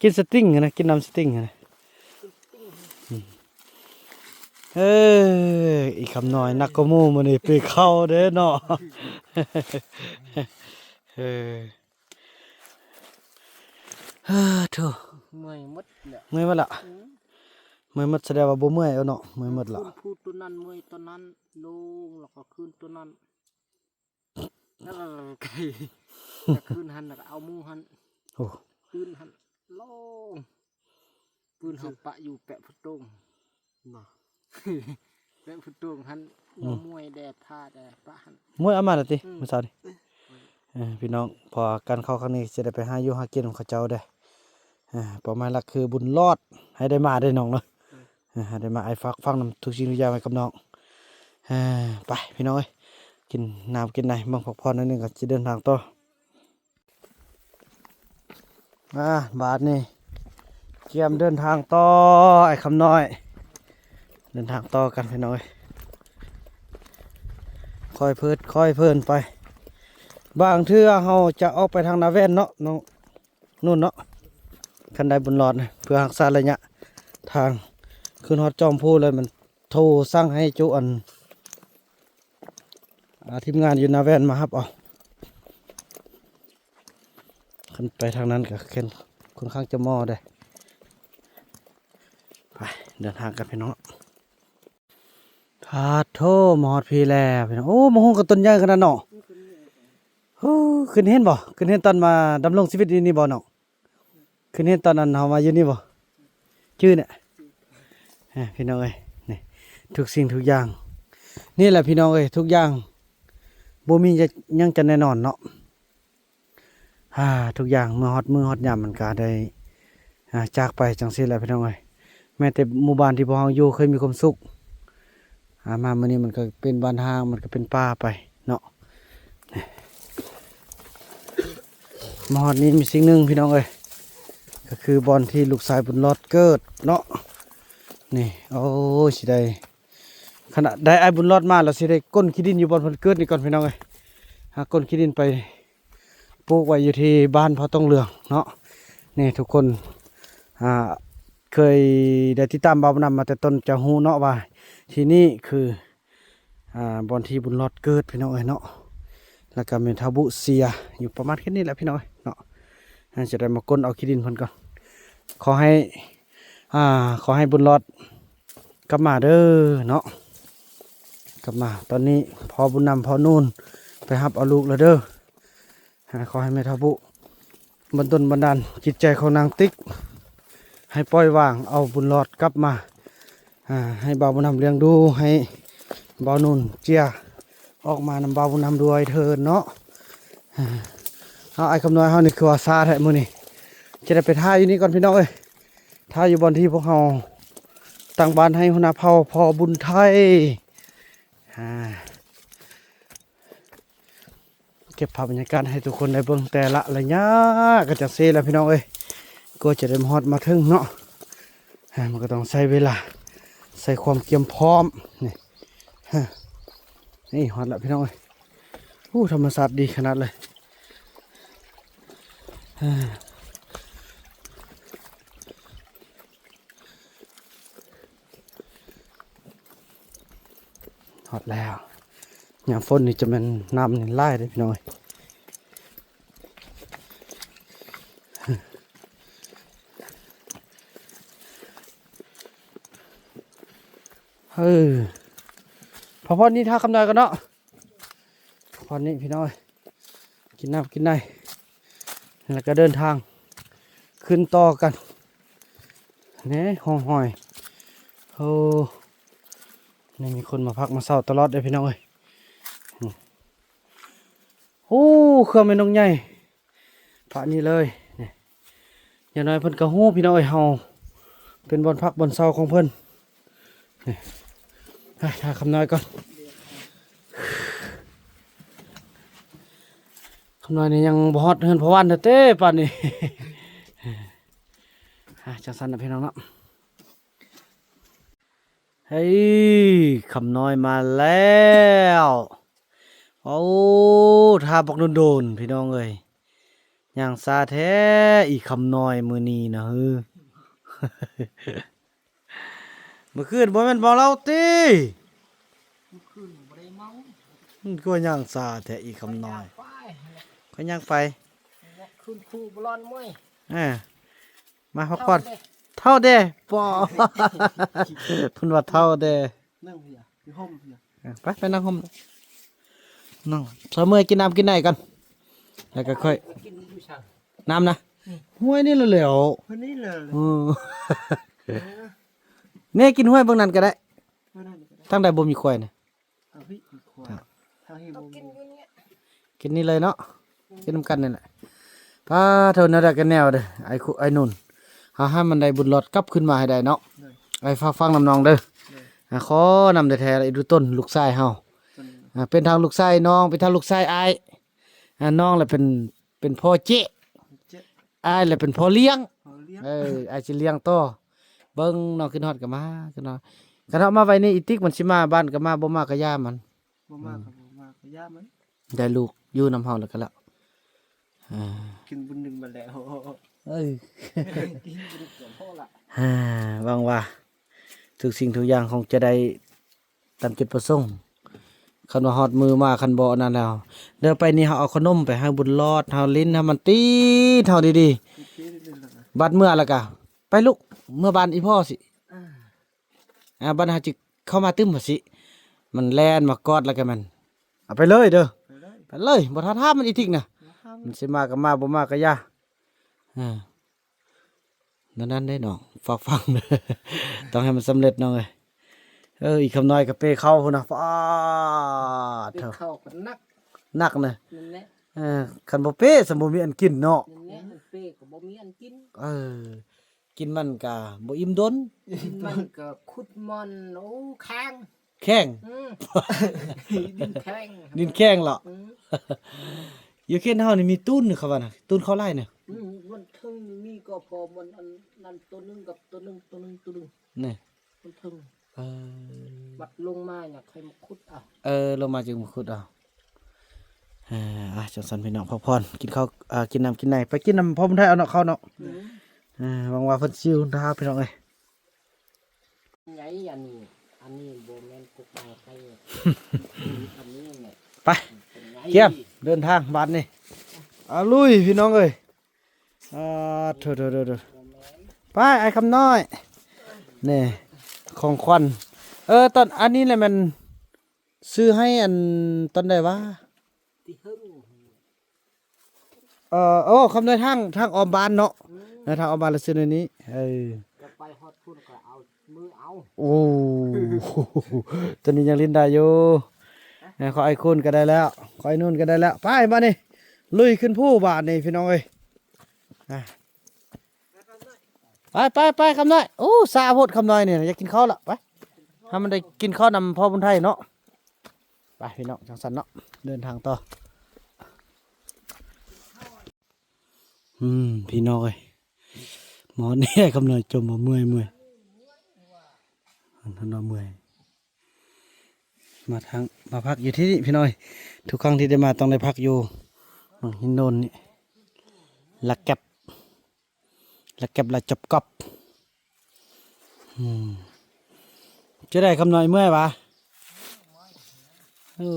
ກິນສະຕິງຫັ້ນນະ ກິນນ້ຳສະຕິງຫັ້ນນະ ກິນສະຕິງ ອືມ ເອີ ອີຄຳນ້ອຍໜັກກວ່າໝູ່ມື້ນີ້ ປີເຂົ້າເດ້ເນາະ ເອີ. ເອີ ໂທ້ ເມື່ອຍໝົດແລ້ວ ເມື່ອຍໝົດລະ ອືມ ເມື່ອຍໝົດ ສະແດງວ່າບໍ່ເມື່ອຍແລ້ວເນາະ ເມື່ອຍໝົດລະ ຂຶ້ນພູຕົວນັ້ນ ເມື່ອຍຕົວນັ້ນ ລົງແລ້ວກໍຂຶ້ນຕົວນັ້ນ ແລ້ວກໍໄກ ແລ້ວຂຶ້ນຫັ້ນ ແລ້ວກໍເອົາໝູ່ຫັ້ນ ໂອ້ ຂຶ້ນຫັ້ນ ລົງ ປືນເຮົາປະຢູ່ແປະພຸດໂຕງ ບໍ່ ແປະພຸດໂຕງຫັ້ນ ອືມ ມວຍແດ່ ພາແດ່ປະຫັ້ນ ມວຍເອົາມາແລ້ວຕິ ອືມ ມື້ເຊົ້ານີ້ ເອີ ພີ່ນ້ອງ ເພາະວ່າການເຂົ້າຄັ້ງນີ້ຊິໄດ້ໄປຫາຢູ່ຫາກິນນຳເຂົາເຈົ້າເດ້ ເປົ້າໝາຍຫຼັກຄືບຸນລອດ ໃຫ້ໄດ້ມາເດ້ນ້ອງເນາະ ເອີ ໃຫ້ໄດ້ມາ ອ້າຍຝາກຝັງນຳທຸກສິ່ງທຸກຢ່າງໄວ້ກັບນ້ອງ ໄປພີ່ນ້ອງເອີຍ ກິນນ້ຳກິນໃນ ເບິ່ງພັກຜ່ອນໜ້ອຍໜຶ່ງ ກໍຊິເດີນທາງຕໍ່. ອ່າ ບາດນີ້ກຽມເດີນທາງຕໍ່ ອ້າຍຄຳນ້ອຍ ເດີນທາງຕໍ່ກັນພີ່ນ້ອງເອີຍ ຄ່ອຍເພີດຄ່ອຍເພີນໄປ ບາງເທື່ອເຮົາຈະອອກໄປທາງນາແວ່ນເນາະ ນ້ອງນຸ່ນເນາະ ຄັນໄດ້ບຸນລອດ ເພື່ອຮັກສາໄລຍະທາງ ຂຶ້ນຮອດຈອມພູແລ້ວ ມັນໂທສັ່ງໃຫ້ຈຸອັນ ອ່າ ທີມງານຢູ່ນາແວ່ນມາຮັບເອົາ ຄັນໄປທາງນັ້ນກໍແມ່ນຄ່ອນຂ້າງຈະໝໍ້ເດ້ ໄປເດີນທາງກັນພີ່ນ້ອງ ພາດໂທ ມາຮອດພີ້ແລ້ວພີ່ນ້ອງ ໂອ້ ໝາກຫຸ່ງກໍຕົ້ນໃຫຍ່ຂະໜາດເນາະ ໂອ້ ຂຶ້ນເຫັນບໍ່ ຂຶ້ນເຫັນຕອນມາດຳລົງຊີວິດຢູ່ນີ້ບໍ່ນ້ອງ? ຂຶ້ນເຫັນຕອນນັ້ນເຮົາມາຢູ່ນີ້ບໍ່? ຈື່ນະ ເອີ ພີ່ນ້ອງເອີຍ ນີ້ ທຸກສິ່ງທຸກຢ່າງ ນີ້ແຫຼະພີ່ນ້ອງເອີຍ ທຸກຢ່າງບໍ່ມີຫຍັງຈະແນ່ນອນເນາະ ອ່າ ທຸກຢ່າງເມື່ອຮອດມື້ຮອດຍາມມັນກະໄດ້ ອ່າ ຈາກໄປຈັ່ງຊີ້ແຫຼະພີ່ນ້ອງເອີຍ ແມ້ແຕ່ໝູ່ບ້ານທີ່ພວກເຮົາຢູ່ເຄີຍມີຄວາມສຸກ ອ່າ ມາມື້ນີ້ມັນກໍເປັນບ້ານຮ້າງ ມັນກໍເປັນປ່າໄປເນາະ ມາຮອດນີ້ມີສິ່ງໜຶ່ງພີ່ນ້ອງເອີຍ ກໍຄືບ່ອນທີ່ລູກຊາຍບຸນຫຼອດເກີດເນາະ ນີ້ ໂອ້ຍ ຊິໄດ້ ຂະນະໄດ້ອ້າຍບຸນຫຼອດມາແລ້ວ ຊິໄດ້ກົ້ນຂີ້ດິນຢູ່ບ່ອນເພິ່ນເກີດນີ້ກ່ອນພີ່ນ້ອງເອີຍ ຫາກົ້ນຂີ້ດິນໄປ ປູກໄວ້ຢູ່ທີ່ບ້ານເຜົ່າຕົງເຫຼືອງເນາະ ນີ້ທຸກຄົນ ອ່າ ເຄີຍໄດ້ຕິດຕາມບ່າວບຸນນຳມາແຕ່ຕົ້ນຈະຮູ້ເນາະວ່າ ທີ່ນີ້ຄື ອ່າ ບ່ອນທີ່ບຸນຫຼອດເກີດພີ່ນ້ອງເອີຍເນາະ ແລ້ວກໍແມ່ເຖົ້າບຸເສຍຢູ່ປະມານແຄ່ນີ້ແຫຼະພີ່ນ້ອງເອີຍເນາະ ຈະໄດ້ມາກົ້ນເອົາຂີ້ດິນເພິ່ນກ່ອນ ຂໍໃຫ້ ອ່າ ຂໍໃຫ້ບຸນຫຼອດ ກັບມາເດີເນາະ ກັບມາ ຕອນນີ້ພໍ່ບຸນນຳ ພໍ່ນູນ ໄປຮັບເອົາລູກແລ້ວເດີ ຂໍໃຫ້ແມ່ເຖົ້າບຸບັນດົນບັນດານຈິດໃຈຂອງນາງຕິກ ໃຫ້ປ່ອຍວາງເອົາບຸນຫຼອດກັບມາ ໃຫ້ບ່າວບຸນນຳລ້ຽງດູ ໃຫ້ບ່າວນູນເຈຍອອກມານຳບ່າວບຸນນຳດ້ວຍເທີ້ນເນາະ ເອົາ ອ້າຍຄຳນ້ອຍເຮົານີ້ຄືວ່າຊ້າແທ້ມື້ນີ້ ຈະໄດ້ໄປຖ້າຢູ່ນີ້ກ່ອນພີ່ນ້ອງເອີຍ ຖ້າຢູ່ບ່ອນທີ່ພວກເຮົາຕັ້ງບ້ານໃຫ້ຫົວໜ້າເຜົ່າພໍ່ບຸນໄທ ອ່າ ເກັບພາບບັນຍາກາດໃຫ້ທຸກຄົນໄດ້ເບິ່ງແຕ່ລະໄລຍະ ກໍຈັ່ງຊີ້ແຫຼະພີ່ນ້ອງເອີຍ ກວ່າຈະໄດ້ມາຮອດມາເຖິງເນາະ ອ່າ ມັນກໍຕ້ອງໃຊ້ເວລາ ໃຊ້ຄວາມກຽມພ້ອມ ນີ້ ນີ້ຮອດລະພີ່ນ້ອງເອີຍ ໂອ້ ທຳມະຊາດດີຂະໜາດເລີຍ ຮອດແລ້ວ ຍາມຝົນນີ້ຈະແມ່ນນ້ຳນີ້ຫຼາຍເດ້ພີ່ນ້ອງເອີຍ ເອີ ພ ພັກຜ່ອນນີ້ ຖ້າຄຳນ້ອຍກ່ອນເນາະ ພັກຜ່ອນນີ້ພີ່ນ້ອງເອີຍ ກິນນ້ຳກິນໃນ ແລ້ວກໍເດີນທາງຂຶ້ນຕໍ່ກັນ ແນ່ ຮ່ອງຮອຍ ໂອ້ ນີ້ມີຄົນມາພັກມາເຊົາຕະຫຼອດເດ້ພີ່ນ້ອງເອີຍ ໂອ້ ເຄື່ອງແມ່ນົງໃຫຍ່ ປະນີ້ເລີຍ ນີ້ ຢ່າງໜ້ອຍເພິ່ນກໍຮູ້ພີ່ນ້ອງເອີຍ ເຮົາເປັນບ່ອນພັກບ່ອນເຊົາຂອງເພິ່ນ ນີ້ ໄປ ຖ້າຄຳນ້ອຍກ່ອນ ຄຳນ້ອຍນີ້ຍັງບໍ່ຮອດເຮືອນພໍ່ບ້ານເດ້ປານນີ້ ອ່າ ຈັ່ງຊັ້ນນະພີ່ນ້ອງເນາະ ເຮີ້ຍ ຄຳນ້ອຍມາແລ້ວ ໂອ້ ຖ້າບັກດົນໆ ພີ່ນ້ອງເອີຍ ຍ່າງຊ້າແທ້ອີ່ຄຳນ້ອຍມື້ນີ້ນະເຮີ ມື້ຄືນບໍ່ແມ່ນເມົາເຫຼົ້າຕິ? ມື້ຄືນບໍ່ໄດ້ເມົາ ມັນຄືວ່າຍ່າງຊ້າແທ້ອີ່ຄຳນ້ອຍ ຂ້ອຍຍ່າງໄປ ຄືນຄູບໍ່ລອນມວຍ ເອີ ມາພັກຜ່ອນ ເຖົ້າແດ່ ເຖົ້າແດ່ ບໍ່ ເພິ່ນວ່າເຖົ້າແດ່ ນັ່ງເພຍ ຢູ່ຮົ່ມເພຍ ເອີ ໄປ ໄປນັ່ງຮົ່ມ ນັ່ງ ຊອຍເມື່ອຍກິນນ້ຳກິນໃນກ່ອນ ແລ້ວກໍຄ່ອຍ ກິນຢູ່ຊະ ນ້ຳນະ ຫ້ວຍນີ້ແຫຼະແຫຼ້ວ ຫ້ວຍນີ້ແຫຼະ ເອີ ເອີ ແນ່ ກິນຫ້ວຍເບິ່ງນັ້ນກໍໄດ້ ຫ້ວຍນັ້ນກໍໄດ້ ທາງໃດບໍ່ມີຄວາຍນະ ເອົາພີ່ ມີຄວາຍ ທາງນີ້ບໍ່ມີ ກິນນີ້ເລີຍເນາະ ກິນນຳກັນນີ້ແຫຼະ ປາໂທ ແນວໃດກໍແນວເດີ ໄອ້ຄຸ ໄອ້ນຸ່ນ ເຮົາໃຫ້ມັນໄດ້ບຸນລອດກັບຄືນມາໃຫ້ໄດ້ເນາະ ໂດຍ ໄອ້ຝາກຟັງນຳນ້ອງເດີ ໂດຍ ອ່າ ຂໍນຳແທ້ໆ ໄອ້ດູຕົນ ລູກຊາຍເຮົາ ຕົນ ອ່າ ເປັນທັງລູກຊາຍນ້ອງ ເປັນທັງລູກຊາຍອ້າຍ ອ່າ ນ້ອງລະເປັນ ເປັນພໍ່ເຈ້ ເຈ້ ອ້າຍລະເປັນພໍ່ລ້ຽງ ພໍ່ລ້ຽງ ເອີ ອ້າຍຊິລ້ຽງຕໍ່ ເບິ່ງນ້ອງຂຶ້ນຮອດກໍມາ ຂຶ້ນຮອດ ຄັນເຮົາມາໄວນີ້ ອີຕິກມັນຊິມາບ້ານກໍມາ ບໍ່ມາກໍຢ່າມັນ ບໍ່ມາກໍບໍ່ມາກໍຢ່າມັນ ໄດ້ລູກຢູ່ນຳເຮົາແລ້ວກໍແລ້ວ ອ່າ ກິນບຸນໜຶ່ງມາແລ້ວ ເອີ ກິນບຸນໜຶ່ງກໍພໍລະ ອ່າ ຫວັງວ່າທຸກສິ່ງທຸກຢ່າງຄົງຈະໄດ້ ຕາມຈຸດປະສົງ ຄັນວ່າຮອດມື້ມາ ຄັນບໍ່ອັນນັ້ນແລ້ວ ເດີໄປນີ້ ເຮົາເອົາຂະໜົມໄປໃຫ້ບຸນລອດ ເຮົາຫຼິ້ນໃຫ້ມັນຕິດເຮົາດີໆ ບັດເມື່ອແລ້ວກະ ໄປລູກ ເມືອບ້ານອີ່ພໍ່ຊິ ອ່າ ບັດເຮົາຈິເຂົ້າມາຕື່ມວ່າຊິ ມັນແລ່ນມາກອດແລ້ວກະແມ່ນ ເອົາໄປເລີຍເດີ ໄປເລີຍ ໄປເລີຍ ບໍ່ຖ້າຖາມມັນອີກທິກນະ ບໍ່ຖາມ ມັນຊິມາກະມາ ບໍ່ມາກະຢ່າ ອ່າ ແນວນັ້ນເດ້ນ້ອງ ຝາກຝັງເດີ ຕ້ອງໃຫ້ມັນສຳເລັດນ້ອງເອີຍ ເອີ ອີກຄຳນ້ອຍກໍເປເຂົ້າພຸ້ນນະ ປາດ ເປເຂົ້າກໍໜັກ ໜັກນະ ນັ້ນແຫຼະ ເອີ ຄັນບໍ່ເປ ຊັ້ນບໍ່ມີອັນກິນເນາະ ນັ້ນແຫຼະ ເປກໍບໍ່ມີອັນກິນ ເອີ ກິນມັນກໍບໍ່ອີ່ມດົນ ກິນມັນກໍຂຸດມັນ ໂອ້ ແຂງ ແຂງ ອືມ ດິນແຂງ ດິນແຂງເລາະ ອືມ ຢູ່ເຂດເຮົານີ້ມີຕູນ ເຂົາວ່ານະ ຕູນເຂົາຫຼາຍນະ ອືມ ມັນເຖິງມີກໍພໍມັນ ອັນນັ້ນໂຕໜຶ່ງກັບໂຕໜຶ່ງ ໂຕໜຶ່ງ ໂຕໜຶ່ງ ນີ້ ມັນເຖິງ ເອີ ບັດລົງມາຫຍັງຄ່ອຍມາຂຸດເອົາ ເອີ ລົງມາຈຶ່ງມາຂຸດເອົາ ເອີ ອ່າ ຈັ່ງຊັ້ນພີ່ນ້ອງ ພັກຜ່ອນ ກິນເຂົ້າ ອ່າ ກິນນ້ຳກິນໃນ ໄປກິນນຳພໍ່ບຸນໄທເອົາເນາະ ເຂົ້າເນາະ ອືມ ເອີ ຫວັງວ່າເພິ່ນຊິຢູ່ທ່າພີ່ນ້ອງເອີຍ ໃຫຍ່ ອັນນີ້ ອັນນີ້ບໍ່ແມ່ນກົກໄມ້ໄຜ່ ອັນນີ້ແຫຼະ ໄປ ເປັນໄງ ກຽມ ເດີນທາງບາດນີ້ ອາ ລຸຍພີ່ນ້ອງເອີຍ ອາ ໂຖໆໆໆ ໄປ ອ້າຍຄຳນ້ອຍ ນີ້ ຂອງຂວັນ ເອີ ຕອນ ອັນນີ້ແຫຼະແມ່ນ ຊື້ໃຫ້ອັນ ຕອນໃດວະ? ທີ່ເຫິງ ເອີ ໂອ້ ຄຳນ້ອຍທາງ ທາງອ້ອມບ້ານເນາະ ອືມ ເອີ ທາງອ້ອມບ້ານລະຊື້ໃນນີ້ ເອີ ຈະໄປຮອດພຸ້ນກໍເອົາ ມືເອົາ ໂອ້ ຕົວນີ້ຍັງຫຼິ້ນໄດ້ຢູ່ ເອີ ຂອງອ້າຍຄູນກໍໄດ້ແລ້ວ ຂອງອ້າຍນູນກໍໄດ້ແລ້ວ ໄປບາດນີ້ ລຸຍຂຶ້ນພູບາດນີ້ພີ່ນ້ອງເອີຍ ອ່າ ໄປ ໄປ ໄປ ຄຳນ້ອຍ ໂອ້ ຊາໂພດ ຄຳນ້ອຍນີ້ ຢາກກິນເຂົ້າລະ ໄປ ໃຫ້ມັນໄດ້ກິນເຂົ້ານຳພໍ່ບຸນໄທເນາະ ໄປພີ່ນ້ອງ ຈັ່ງຊັ້ນເນາະ ເດີນທາງຕໍ່ ອືມ ພີ່ນ້ອງເອີຍ ໝໍນີ້ຄຳນ້ອຍຈົ່ມວ່າເມື່ອຍ ເມື່ອຍ ເພິ່ນວ່າເມື່ອຍ ມາທາງ ມາພັກຢູ່ທີ່ນີ້ພີ່ນ້ອງເອີຍ ທຸກຄັ້ງທີ່ໄດ້ມາຕ້ອງໄດ້ພັກຢູ່ໝ່ອງຫີນໂນນນີ້ ລະແກັບ ລະແກັບລະຈັບກັບ ອືມ ຈັ່ງໃດຄຳນ້ອຍເມື່ອຍຫວາ? ໂອ້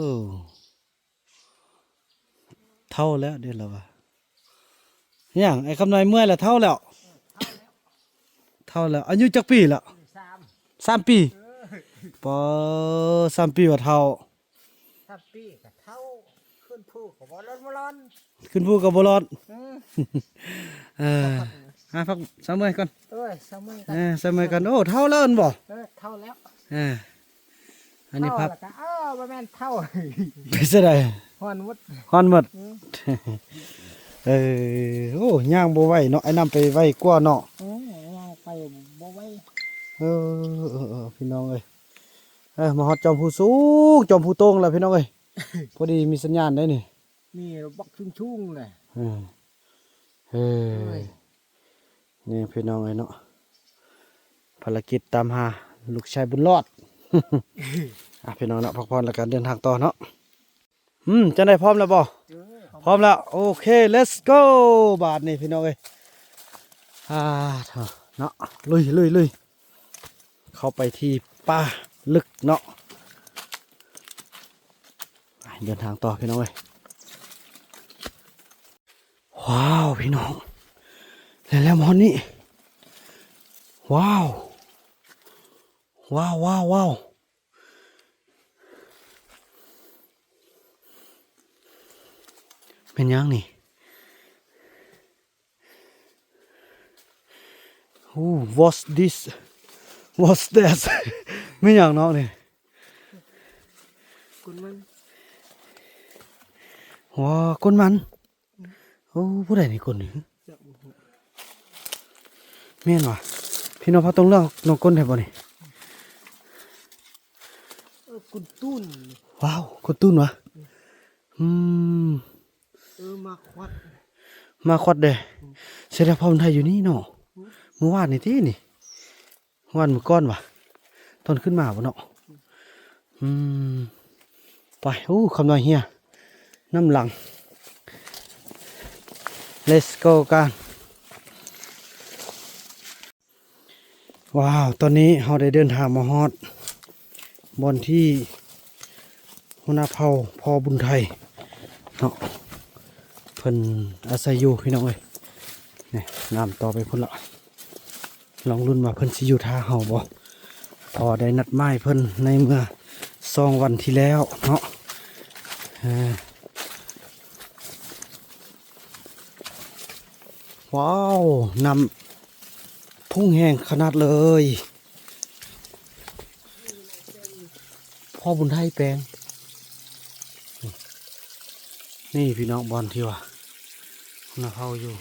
ເຖົ້າແລ້ວເດ້ລາວວ່າ ຫຍັງ ໄອ້ຄຳນ້ອຍເມື່ອຍລະເຖົ້າແລ້ວ ເຖົ້າແລ້ວ ອາຍຸຈັກປີລະ? ສາມ ສາມປີ ເອີ ປາ ສາມປີວ່າເຖົ້າ ສາມປີກໍເຖົ້າ ຂຶ້ນພູກໍບໍ່ລອດບໍ່ລອນ ຂຶ້ນພູກໍບໍ່ລອດ ອືມ ເອີ ຫາພັກສາວເມື່ອຍກ່ອນ ໂອ້ຍ ສາວເມື່ອຍກ່ອນ ເອີ ສາວເມື່ອຍກ່ອນ ໂອ້ ເຖົ້າແລ້ວແມ່ນບໍ່ ເອີ ເຖົ້າແລ້ວ ເອີ ອັນນີ້ພັກ ເຖົ້າແລ້ວກໍ ເອີ ບໍ່ແມ່ນເຖົ້າ ເປັນຈັ່ງໃດ ຮ້ອນໝົດ ຮ້ອນໝົດ ອືມ ເອີ ໂອ້ ຍ່າງບໍ່ໄຫວເນາະ ອ້າຍນ້ຳໄປໄວກວ່າເນາະ ອືມ ຍ່າງໄປບໍ່ໄຫວ ເອີ ເອີ ເອີ ພີ່ນ້ອງເອີຍ ເອີ ມາຮອດຈອມພູສູງ ຈອມພູໂຕ່ງແລ້ວພີ່ນ້ອງເອີຍ ພໍດີມີສັນຍານໄດ໋ນີ້ ມີບັກສູງໆແຫຼະ ເອີ ເອີ ໂອ້ຍ ນີ້ພີ່ນ້ອງເອີຍເນາະ ພາລະກິດຕາມຫາລູກຊາຍບຸນລອດ ອ່ະ ພີ່ນ້ອງເນາະ ພັກຜ່ອນແລ້ວກໍເດີນທາງຕໍ່ເນາະ ອືມ ຈັ່ງໃດ ພ້ອມແລ້ວບໍ່? ເອີ ພ້ອມແລ້ວ ໂອເຄ ເລັດໂກ ບາດນີ້ພີ່ນ້ອງເອີຍ ອ່າ ເນາະ ລຸຍ ລຸຍ ລຸຍ ເຂົ້າໄປທີ່ປ່າເລິກເນາະ ໄປ ເດີນທາງຕໍ່ພີ່ນ້ອງເອີຍ ວ້າວ ພີ່ນ້ອງ ແລ້ວ ແລ້ວມາຮອດນີ້ ວ້າວ ວ້າວ ວ້າວ ວ້າວ ແມ່ນຫຍັງນີ້? ໂອ້ What's this? What's that? ແມ່ນຫຍັງເນາະນີ້? ກົ້ນມັນ ວ້າ ກົ້ນມັນ. ໂອ້ ຜູ້ໃດນີ້ກົ້ນນີ້? ແມ່ນຫວາ? ພີ່ນ້ອງພາຕ້ອງເລືອກນ້ອງກົ້ນແທ້ບໍ່ນີ້? ເອີ ກົ້ນຕູນ. ວ້າວ ກົ້ນຕູນຫວາ? ອືມ ເອີ ໝາກຄວັດ ໝາກຄວັດເດ້. ອືມ ເສຍແລ້ວ ພໍ່ມັນໄທຢູ່ນີ້ເນາະ. ອືມ ມື້ວານນີ້ຕິນີ້? ວານມື້ກ່ອນຫວາ? ຕອນຂຶ້ນມາບໍ່ເນາະ? ອືມ ໄປ. ໂອ້ ຄຳນ້ອຍເຮຍ ນຳຫຼັງ. Let's go ກັນ. ວ້າວ ຕອນນີ້ເຮົາໄດ້ເດີນທາງມາຮອດບ່ອນທີ່ຫົວໜ້າເຜົ່າພໍ່ບຸນໄທເນາະ ເພິ່ນອາໄສຢູ່ ພີ່ນ້ອງເອີຍ. ນີ້ ນ້ຳຕໍ່ໄປພຸ້ນລະ. ລອງລຸ້ນວ່າເພິ່ນຊິຢູ່ຖ້າເຮົາບໍ່ ເພາະວ່າໄດ້ນັດໝາຍເພິ່ນໃນເມື່ອສອງວັນທີ່ແລ້ວເນາະ. ເອີ ວ້າວ ນ້ຳພຸ່ງແຮງຂະໜາດເລີຍ. ພໍ່ບຸນໄທແປງ. ນີ້ພີ່ນ້ອງ ບ່ອນທີ່ວ່ານະເຜົາຢູ່.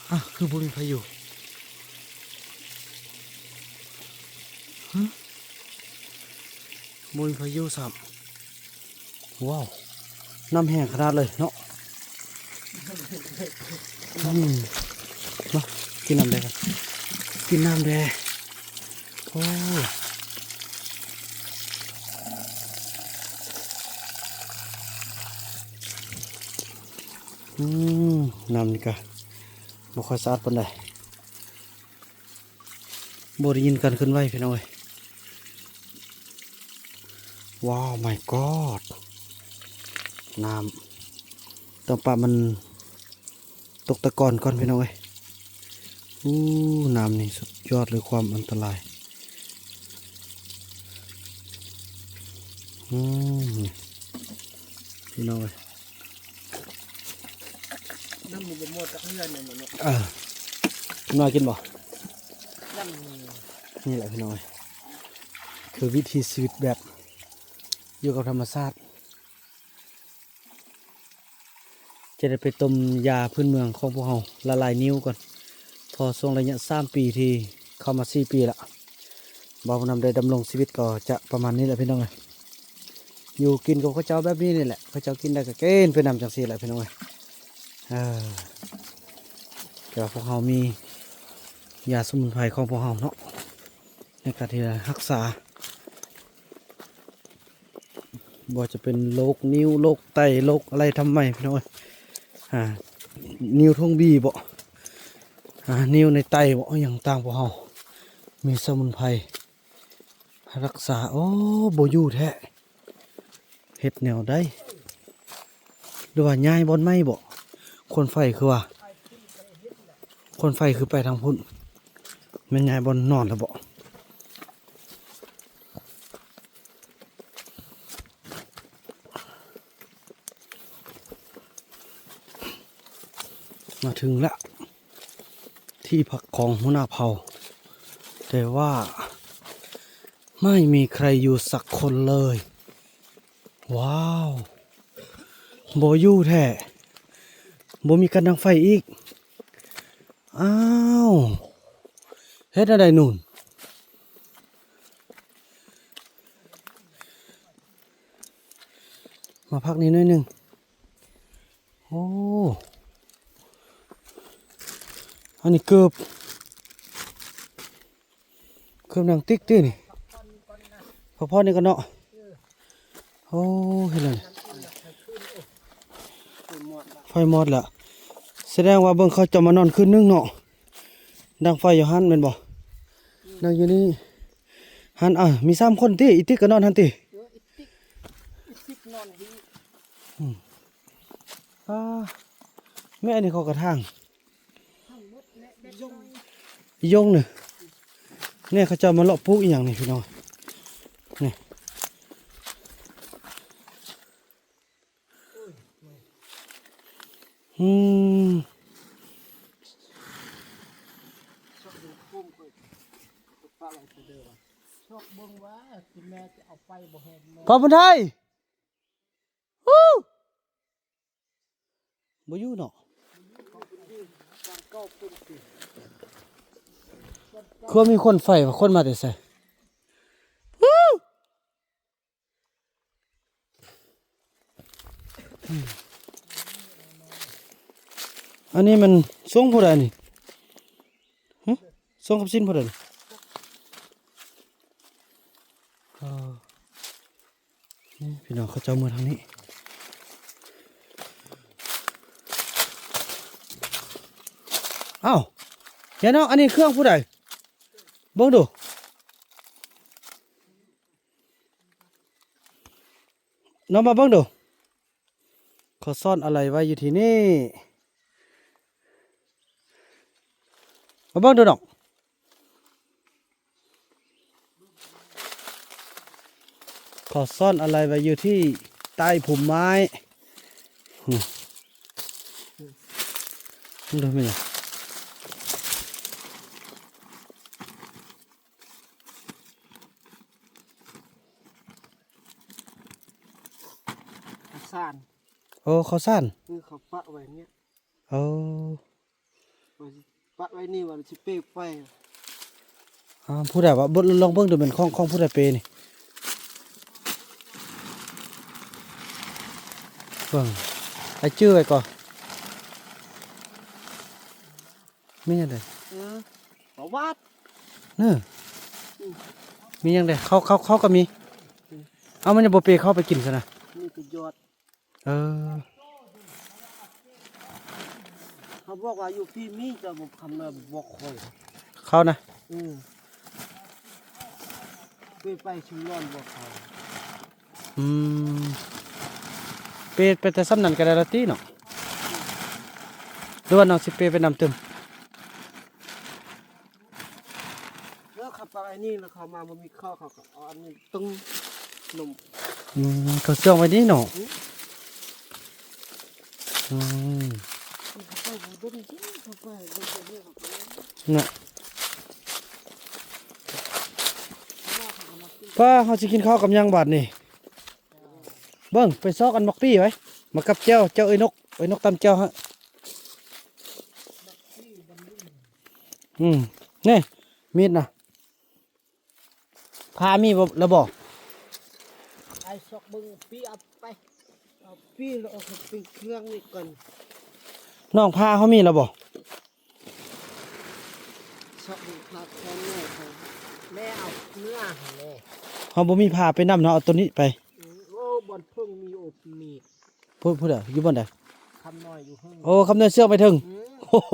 ອາ ຄືບໍ່ມີໃຜຢູ່? ຫຶ? ບໍ່ມີໃຜຢູ່ຊ້ຳ. ວ້າວ ນ້ຳແຮງຂະໜາດເລີຍເນາະ. ອືມ ມາ ກິນນ້ຳແດ່ ກິນນ້ຳແດ່. ໂອ້ ອືມ ນ້ຳນີ້ກະບໍ່ຄ່ອຍສະອາດປານໃດ. ບໍ່ໄດ້ຍິນການເຄື່ອນໄຫວ ພີ່ນ້ອງເອີຍ. ວ້າວ my god ນ້ຳ ຕ້ອງປະມັນຕົກຕະກອນກ່ອນ ພີ່ນ້ອງເອີຍ. ອູ້ ນ້ຳນີ້ສຸດຍອດເລີຍ ຄວາມອັນຕະລາຍ. ອືມ ພີ່ນ້ອງເອີຍ. ນ້ຳມັນບໍ່ໝົດຈັກເທື່ອນີ້ເນາະ. ເອີ ນ້ອຍກິນບໍ່? ນ້ຳ ນີ້ແຫຼະພີ່ນ້ອງເອີຍ ຄືວິຖີຊີວິດແບບຢູ່ກັບທຳມະຊາດ. ຈະໄດ້ໄປຕົ້ມຢາພື້ນເມືອງຂອງພວກເຮົາລະລາຍນິ້ວກ່ອນ ເພາະຊ່ວງໄລຍະສາມປີທີ່ເຂົ້າມາ ສີ່ປີລະ ບ່າວນຳໄດ້ດຳລົງຊີວິດກໍຈະປະມານນີ້ແຫຼະ ພີ່ນ້ອງເອີຍ. ຢູ່ກິນກັບເຂົາເຈົ້າແບບນີ້ນີ້ແຫຼະ ເຂົາເຈົ້າກິນໄດ້ກໍກິນໄປນຳຈັ່ງຊີ້ແຫຼະ ພີ່ນ້ອງເອີຍ. ເອີ ແຕ່ວ່າພວກເຮົາມີຢາສະໝຸນໄພຂອງພວກເຮົາເນາະ ໃນການທີ່ຈະຮັກສາ ບໍ່ວ່າຈະເປັນໂລກນິ້ວ ໂລກໄຕ ໂລກອະໄລທຳໄມ ພີ່ນ້ອງເອີຍ. ອ່າ ນິ້ວທົ່ງບີບໍ່ ອ່າ ນິ້ວໃນໄຕບໍ່ ອີ່ຫຍັງຕ່າງ ພວກເຮົາມີສະໝຸນໄພ ຮັກສາ. ໂອ້ ບໍ່ຢູ່ແທ້ ເຮັດແນວໃດ ຫຼືວ່າຍ້າຍບ່ອນໃໝ່ບໍ? ຄວັນໄຟຄືວ່າ ຄວັນໄຟຄືໄປທາງພຸ້ນ ແມ່ນຍາຍບ່ອນນອນແລ້ວບໍ່? ມາເຖິງແລ້ວ ທີ່ພັກຂອງຫົວໜ້າເຜົ່າ ແຕ່ວ່າ ໄມ່ມີໃຄຢູ່ສັກຄົນເລີຍ. ວ້າວ ບໍ່ຢູ່ແທ້ ບໍ່ມີການດັງໄຟອີກ. ອ້າວ ເຮັດແນວໃດນູ່ນ? ມາພັກນີ້ໜ້ອຍໜຶ່ງ. ໂອ້ ອັນນີ້ເກີບ ເກີບໜັງຕິກຕິນີ້ ພັກຜ່ອນນີ້ກ່ອນເນາະ. ໂອ້ ເຮັດແລ້ວນີ້ ໄຟມອດແລ້ວ ສະແດງວ່າເບິ່ງເຂົາເຈົ້າມານອນຄືນໜຶ່ງເນາະ. ດັງໄຟຢູ່ຫັ້ນແມ່ນບໍ່? ນັ່ງຢູ່ນີ້ ຫັ້ນ ເອີ ມີສາມຄົນຕິ ອີຕິກກໍນອນຫັ້ນຕິ? ເອີ ອີຕິກ ອີຕິກນອນທີ່ ອືມ ອ່າ ແມ່ ອັນນີ້ເຂົາກະຖາງ ຢົງນີ້ ນີ້ເຂົາເຈົ້າມາເລາະປູກອີ່ຫຍັງນີ້ພີ່ນ້ອງ ນີ້ ອືມ ພໍ່ບຸນໄທ ບໍ່ຢູ່ເນາະ ຄືວ່າມີຄົນໄຟວ່າ ຄົນມາແຕ່ໃສ? ອັນນີ້ມັນຊົງຜູ້ໃດນີ້? ຫຶ? ຊົງກັບຊິນຜູ້ໃດນີ້? ເອີ ນີ້ພີ່ນ້ອງ ເຂົາເຈົ້າເມືອທາງນີ້. ອ້າວ ຍາຍນ້ອງ ອັນນີ້ເຄື່ອງຜູ້ໃດ? ເບິ່ງດູ ນ້ອງມາເບິ່ງດູ ເຂົາຊ້ອນອາໄລໄວ້ຢູ່ທີ່ນີ້ ມາເບິ່ງດູນ້ອງ. ເຂົາຊ້ອນອາໄລໄວ້ຢູ່ທີ່ໃຕ້ພຸມໄມ້. ຫື ມັນໂດນແມ່ນຫຍັງ? ເຂົ້າສານ. ໂອ້ ເຂົ້າສານ. ເອີ ເຂົາປະໄວ້ເນີ້ຍ. ໂອ້ ວ່າຊິປະໄວ້ນີ້ ວ່າຊິເປໄປ. ອ້າວ ຜູ້ໃດວະ? ເບິ່ງ ລອງເບິ່ງດູ ແມ່ນຂອງ ຂອງຜູ້ໃດເປນີ້? ເບິ່ງ ໃຫ້ຈື່ໄວ້ກ່ອນ. ມີຫຍັງໃດ? ເອີ ປະຫວັດ. ເອີ ອືມ ມີຫຍັງໃດ? ເຂົ້າ ເຂົ້າ ເຂົ້າກໍມີ. ອືມ ເອົາ ມັນຍັງບໍ່ເປເຂົ້າໄປກິນຊັ້ນນະ? ມີແຕ່ຢອດ. ເອີ ເຂົາບອກວ່າຢູ່ພີ້ມີ ເຈົ້າບໍ່ຄຳນາບອກຂ້ອຍ. ເຂົານະ? ເອີ ເປໄປຊິລອນບໍ່ເຂົາ. ອືມ ເປໄປແຕ່ສ່ຳນັ້ນກໍໄດ້ລະຕິເນາະ ຫຼືວ່ານ້ອງຊິເປໄປນຳຕື່ມ? ເອີ ເຂົາປະໄອ້ນີ້ ແລ້ວເຂົາມາບໍ່ມີເຂົ້າ ເຂົາກໍເອົາອັນນີ້ຕຶງນົມ. ອືມ ເຂົາເຊື່ອງໄວ້ນີ້ເນາະ. ອືມ ອືມ ເຂົ້າໄປບໍ່ດົນຈິ ເຂົ້າໄປບໍ່ດົນເຂົ້າໄປນະ. ປ້າ ເຮົາຊິກິນເຂົ້າກັບຫຍັງບາດນີ້? ເບິ່ງ ໄປຊອກອັນໝາກປີ້ໄວ້ ມາກັບແຈ່ວ ແຈ່ວເອື້ອຍນົກ ເອື້ອຍນົກຕຳແຈ່ວໃຫ້. ອືມ ນີ້ ມີດນະ ພ້າມີບໍ່ລະບໍ່? ໄອ້ຊອກເບິ່ງປີ້ ເອົາໄປ ເອົາປີ້ແລ້ວເອົາໄປເປັນເຄື່ອງນີ້ກ່ອນ. ນ້ອງພ້າເຮົາມີລະບໍ່? ຊອກເບິ່ງພ້າແຄນແມ່ ແມ່ເອົາເນື້ອໃຫ້ແດ່. ເຮົາບໍ່ມີພ້າໄປນຳເນາະ ເອົາໂຕນີ້ໄປ. ອືມ ໂອ້ ບ່ອນເພິ່ງມີ ໂອ້ ມີດ. ຜູ້ ຜູ້ໃດ? ຢູ່ບ່ອນໃດ? ຄຳນ້ອຍຢູ່ເທິງ. ໂອ້ ຄຳນ້ອຍເຊື່ອງໄປເທິງ. ອືມ ໂອ້ໂຫ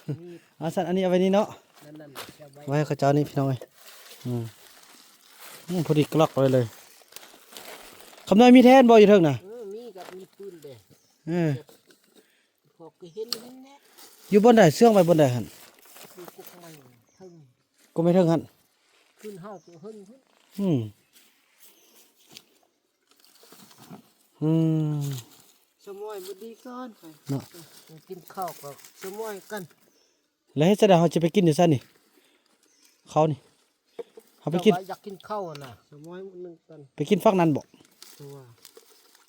ມີດ. ເອົາຊັ້ນ ອັນນີ້ເອົາໄວ້ນີ້ເນາະ. ນັ້ນໆ ເກັບໄວ້ ໄວ້ໃຫ້ເຂົາເຈົ້ານີ້ ພີ່ນ້ອງເອີຍ. ອືມ ອືມ ພໍດີກະລັກໄວ້ເລີຍ. ຄຳນ້ອຍມີແທ້ບໍ່ຢູ່ເທິງນະ? ເອີ ມີ ກໍມີປືນເດ້. ເອີ ພໍກໍເຫັນຫັ້ນແຫຼະ. ຢູ່ບ່ອນໃດ? ເຊື່ອງໄວ້ບ່ອນໃດຫັ້ນ? ຢູ່ກົກໄມ້. ກໍໄປເທິງຫັ້ນ ຂຶ້ນເຮົາກໍເທິງພຸ້ນ ອືມ ອືມ ສະໝອຍບໍ່ດີກ່ອນໄປ ເນາະ ເອີ ກິນເຂົ້າກໍສະໝອຍກັນ ແລ້ວເຮັດຈັ່ງໃດເຮົາຈະໄປກິນຢູ່ໃສນີ້ ເຂົ້ານີ້ ເຮົາໄປກິນ ເຈົ້າວ່າຢາກກິນເຂົ້າຫັ້ນນະ ສະໝອຍມື້ໜຶ່ງກັນ ໄປກິນຝັ່ງນັ້ນບໍ ເພາະວ່າ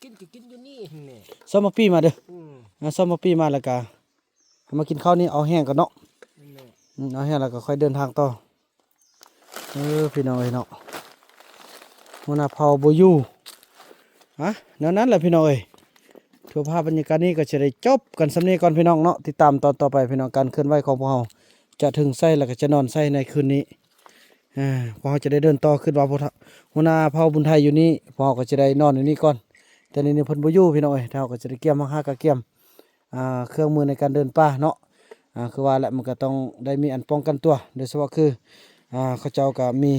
ກິນກໍກິນຢູ່ນີ້ຫັ້ນແຫຼະ ຊອມໝາກປີມາເດີ ອືມ ອ່າ ຊອມໝາກປີມາ ແລ້ວກະ ເຮົາມາກິນເຂົ້ານີ້ ເອົາແຫ້ງກ່ອນເນາະ ນັ້ນແຫຼະ ອືມ ເອົາແຫ້ງແລ້ວກໍຄ່ອຍເດີນທາງຕໍ່ ເອີ ພີ່ນ້ອງເອີຍເນາະ ຫົວໜ້າເຜົ່າບໍ່ຢູ່ ອະ ແນວນັ້ນແຫຼະພີ່ນ້ອງເອີຍ ຖືວ່າພາບບັນຍາກາດນີ້ກໍຈະໄດ້ຈົບກັນສ່ຳນີ້ກ່ອນພີ່ນ້ອງເນາະ ຕິດຕາມຕອນຕໍ່ໄປພີ່ນ້ອງ ການເຄື່ອນໄຫວຂອງພວກເຮົາຈະເຖິງໃສ ແລ້ວກໍຈະນອນໃສໃນຄືນນີ້ ອາ ພວກເຮົາຈະໄດ້ເດີນຕໍ່ ຄິດວ່າພວກ ຫົວໜ້າເຜົ່າບຸນໄທຢູ່ນີ້ ພວກເຮົາກໍຈະໄດ້ນອນຢູ່ນີ້ກ່ອນ ແຕ່ນີ້ເພິ່ນບໍ່ຢູ່ພີ່ນ້ອງເອີຍ ເຮົາກໍຈະໄດ້ກຽມ ເຮົາຫາກະກຽມ ອ່າ ເຄື່ອງມືໃນການເດີນປ່າເນາະ ອ່າ ຄືວ່າແຫຼະ ມັນກໍຕ້ອງໄດ້ມີອັນປ້ອງກັນຕົວ ໂດຍສະເພາະຄື ອ່າ ເຂົາເຈົ້າກໍມີ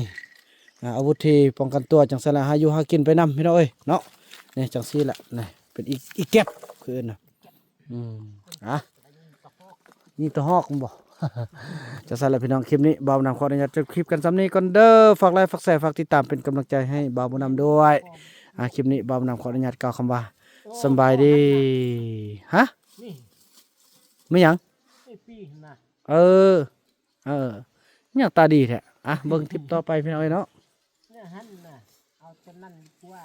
ອ່າ ອາວຸດທີ່ປ້ອງກັນຕົວ ຈັ່ງຊັ້ນລະ ຫາຢູ່ຫາກິນໄປນຳພີ່ນ້ອງເອີຍເນາະ ນີ້ຈັ່ງຊີ້ລະ ນີ້ເປັນອີກ ອີກແກັບຄືອື່ນນະ ອືມ ອ່າ ຍິງຕະຫອກແມ່ນບໍ່? ຈັ່ງຊັ້ນລະພີ່ນ້ອງ ຄລິບນີ້ບ່າວບຸນນຳຂໍອະນຸຍາດຈົບຄລິບກັນສ່ຳນີ້ກ່ອນເດີ ຝາກໄລ ຝາກແຊ ຝາກຕິດຕາມເປັນກຳລັງໃຈໃຫ້ບ່າວບຸນນຳດ້ວຍ ອ່າ ຄລິບນີ້ບ່າວບຸນນຳຂໍອະນຸຍາດກ່າວຄຳວ່າ ສຳບາຍດີ ຮະ ນີ້ ແມ່ນຫຍັງ? ນີ້ປີນະ ເອີ ເອີ ຫຍັງຕາດີແທ້ ອ່ະ ເບິ່ງຄລິບຕໍ່ໄປພີ່ນ້ອງເອີຍເນາະ ເນຍຫັ້ນນະ ເອົາຕົວນັ້ນດີກວ່າ